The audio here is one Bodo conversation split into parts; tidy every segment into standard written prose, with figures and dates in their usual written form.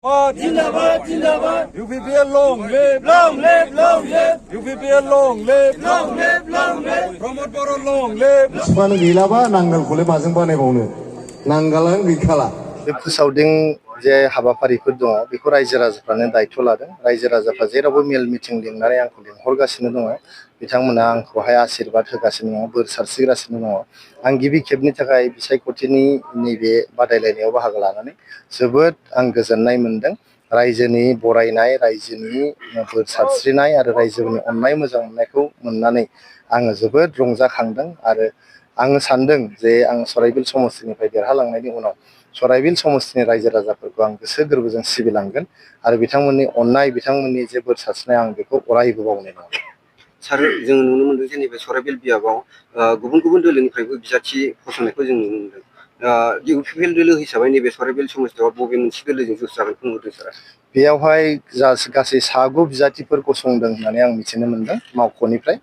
Zindabad, Zindabad. UPPL long live, long live, long live. UPPL long live, long live, long live. Promote Boro long live. Mana gilaba nanggal kule masing pane baune. Nanggalan gikala. बे फोसावदिं जे हाबाफारिफोर दङ बेखौ रायजो राजाफ्रानो दायथ' लादों। रायजो राजाफ्रा जेरावबो मेल मिटिं लिंनानै आंखौ लिंहरगासिनो दङ। बिथांमोना आंखौहाय आशीर्बाद होगासिनो दङ, बोर सारस्रिगासिनो दङ। आं गिबि खेबनि थाखाय बिसायख'थिनि नैबे बादायलायनायाव बाहागो लानानै जोबोद आं गोजोननाय मोनदों। रायजोनि बरायनाय, रायजोनि बोर सारस्रिनाय आरो रायजोनि अननाय मोजां मोननायखौ मोननानै आङो जोबोद रंजाखांदों आरो आङो सानदों जे आं सराइबिल समस्तिनिफ्राय देरहालांनायनि उनाव सराइबिल समस्तिनि रायजो राजाफोरखौ आं गोसो गोरबोजों सिबिलांगोन आरो बिथांमोननि अननाय, बिथांमोननि जे बोर सारस्रिनाय आं बेखौ अरायबो बावनाय नङा। सार जों नुनो मोनदों जे नैबे सराइबिल बियाबाव गुबुन गुबुन दोलोनिफ्रायबो बिजाथि फसंनायखौ जों नुनो मोनदों। इउपिपिएल दोलो हिसाबै नैबे सराइबिल समस्तियाव बबे मोनसे दोलोजों जुथ जागोनखौ नुदों सार? बेयावहाय गासै सागु बिजाथिफोर गसंदों होननानै आं मिथिनो मोनदों मावख'निफ्राय।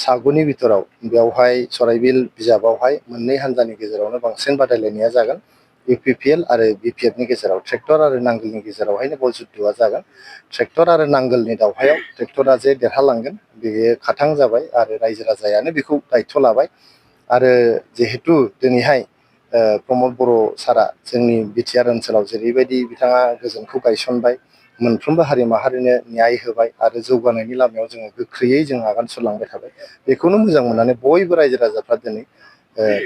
सागुनि बिथोराव बेयावहाय सराइबिल बिजाबावहाय मोननै हान्जानि गेजेरावनो बांसिन बादायलायनाया जागोन। इउपिपिएल आरो बिपिएफनि गेजेराव ट्रेक्टर आरो नांगोलनि गेजेरावहायनो बल जुद्धआ जागोन। ट्रेक्टर आरो नांगोलनि दावहायाव ट्रेक्टरा जे देरहालांगोन बेयो खाथां जाबाय आरो रायजो राजायानो बेखौ दायथ' लाबाय। आरो जिहेतु दिनैहाय प्रमद बर' सारा जोंनि बिटिआर ओनसोलाव जेरैबायदि बिथाङा गोजोनखौ गायसनबाय, मोनफ्रोमबो हारि माहारिनो न्याय होबाय आरो जौगानायनि लामायाव जोङो गोख्रैयै जों आगान सुरलांबाय थाबाय। बेखौनो मोजां मोननानै बयबो रायजो राजाफ्रा दिनै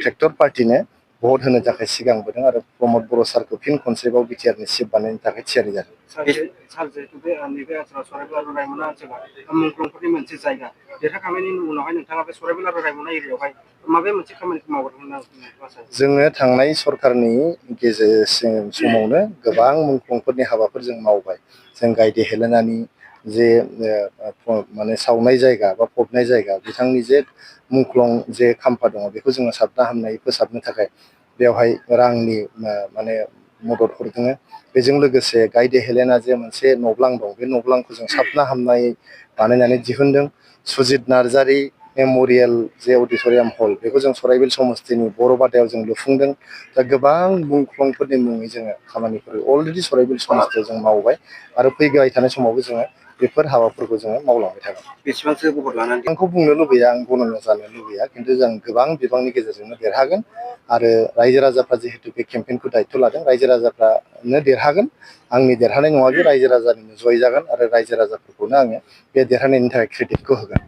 ट्रेक्टर पार्टिनो भट होनो थाखाय सिगांबोदों आरो प्रमद बर' सारखौ फिन खनसेबाव बिटिआरनि चिफ बानायनो थाखाय थियारि जादों। सार जिहेतु बे नैबे ओनसोलाव सराइबिल आरो रायमना ओनसोला मुंख्लंफोरनि मोनसे जायगा। देरहाखांनायनि उनावहाय नोंथाङा बे सराइबिल आरो रायमना एरियायावहाय माबे मोनसे खामानिखौ मावगोन होनना जोङो थांनाय सरकारनि समावनो गोबां मुंख्लंफोरनि हाबाफोर जों मावबाय। जों गायदे हेलेनानि जे माने सावनाय जायगा बा फबनाय जायगा, बिथांनि जे मुंख्लं जे खाम्फा दङ बेखौ जोङो साबना हामनायै फोसाबनो थाखाय बेवहाय रांनि माने मदद हरदों। बेजों लोगोसे गायदे हेलेना जे मोनसे न'ब्लां दं, बे न'ब्लांखौ जों साबना हामनायै बानायनानै दिहुनदों। सुजित नार्जारि मेम'रियेल जे अडिट'रियाम हल बेखौ जों सराइबिल समस्तिनि बर'बादायाव जों लुफुंदों। दा गोबां मुंख्लंफोरनि मुङै जोङो खामानिफोर अलरेडि सराइबिल समस्तियाव जों मावबाय आरो फैबाय थानाय समावबो जोङो बेफोर हाबाफोरखौ जोङो मावलांबाय थागोन। बेसेबांसो भट लानानै आंखौ बुंनो लुबैया, आं गनना जानो लुबैया, खिन्थु जों गोबां बिबांनि गेजेरजोंनो देरहागोन आरो रायजो राजाफ्रा जिहेतु बे केम्पेइनखौ दायथ' लादों, रायजो राजाफ्रानो देरहागोन। आंनि देरहानाय नङा, बे रायजो राजानिनो जय जागोन आरो रायजो राजाफोरखौनो आङो बे देरहानायनि थाखाय क्रेडिटखौ होगोन।